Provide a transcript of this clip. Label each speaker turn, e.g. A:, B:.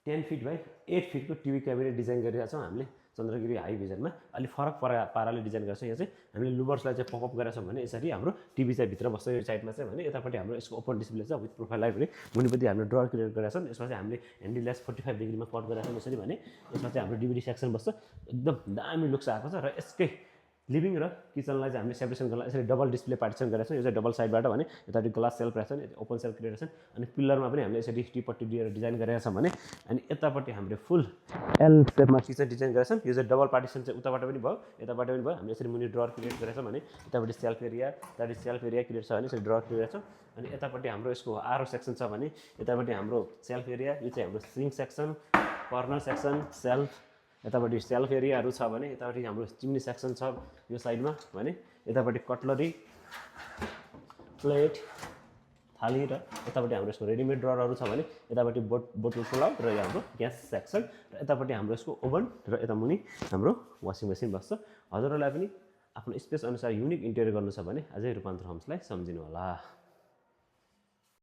A: 10 fit by 8 फिटको TV cabinet design गरिरहेको छौँ हामीले चन्द्रगिरी हाई भिजनमा। अलि फरक पाराले डिजाइन गरेको छौँ। यो चाहिँ हामीले लुवर्सलाई चाहिँ पपअप गरेका छौँ भने यसरी हाम्रो टिभी चाहिँ भित्र बस्छ यो साइडमा चाहिँ भने यतापट्टि हाम्रो यसको ओपन डिस्प्ले छ विथ प्रोफाइल लाइट भने मुनिपट्टि हामीले ड्रयर क्रिएट गरेका छौँ। यसमा चाहिँ हामीले ह्यान्डल 45 डिग्रीमा कट गरेका छौँ यसरी भने यसमा चाहिँ हाम्रो डिभिडी सेक्सन बस्छ। एकदम दामी लुक्स आएको छ र यसकै लिभिङ र किचनलाई चाहिँ हामीले सेपरेसन गर्न यसरी डबल डिस्प्ले पार्टिसन गरेका छौँ। यो चाहिँ डबल साइडबाट भने यतापट्टि ग्लास सेल्फ रहेछ नि ओपन सेल्फ क्रिएट छन् अनि पिलरमा पनि हामीले यसरी टीपट्टि दिएर डिजाइन गरेका छौँ भने अनि यतापट्टि हामीले फुल एल सेपमा किचन डिजाइन गरेका छौँ। यो चाहिँ डबल पार्टिसन चाहिँ उताबाट पनि भयो यताबाट पनि भयो। हामीले यसरी मुनि ड्रयर क्रिएट गरेका छौँ भने यतापट्टि सेल्फ एरिया यतापट्टि सेल्फ एरिया क्रिएट छ भने यसरी ड्रयर क्रिएट छ अनि यतापट्टि हाम्रो यसको आरो सेक्सन छ भने यतापट्टि हाम्रो सेल्फ एरिया यो चाहिँ हाम्रो sync section corner section self यतापट्टि सेल्फ एरियाहरू छ भने यतापट्टि हाम्रो चिम्नी सेक्सन छ यो साइडमा भने यतापट्टि कटलरी प्लेट थाली र यतापट्टि हाम्रो यसको रेडिमेड ड्ररहरू छ भने यतापट्टि बोतल पुलाउ र यो हाम्रो ग्यास सेक्सन र यतापट्टि हाम्रो यसको ओभन र यता मुनि हाम्रो वासिङ मेसिन बस्छ। हजुरहरूलाई पनि आफ्नो स्पेस अनुसार युनिक इन्टेरियर गर्नु छ भने अझै रूपान्तर होम्सलाई सम्झिनु होला।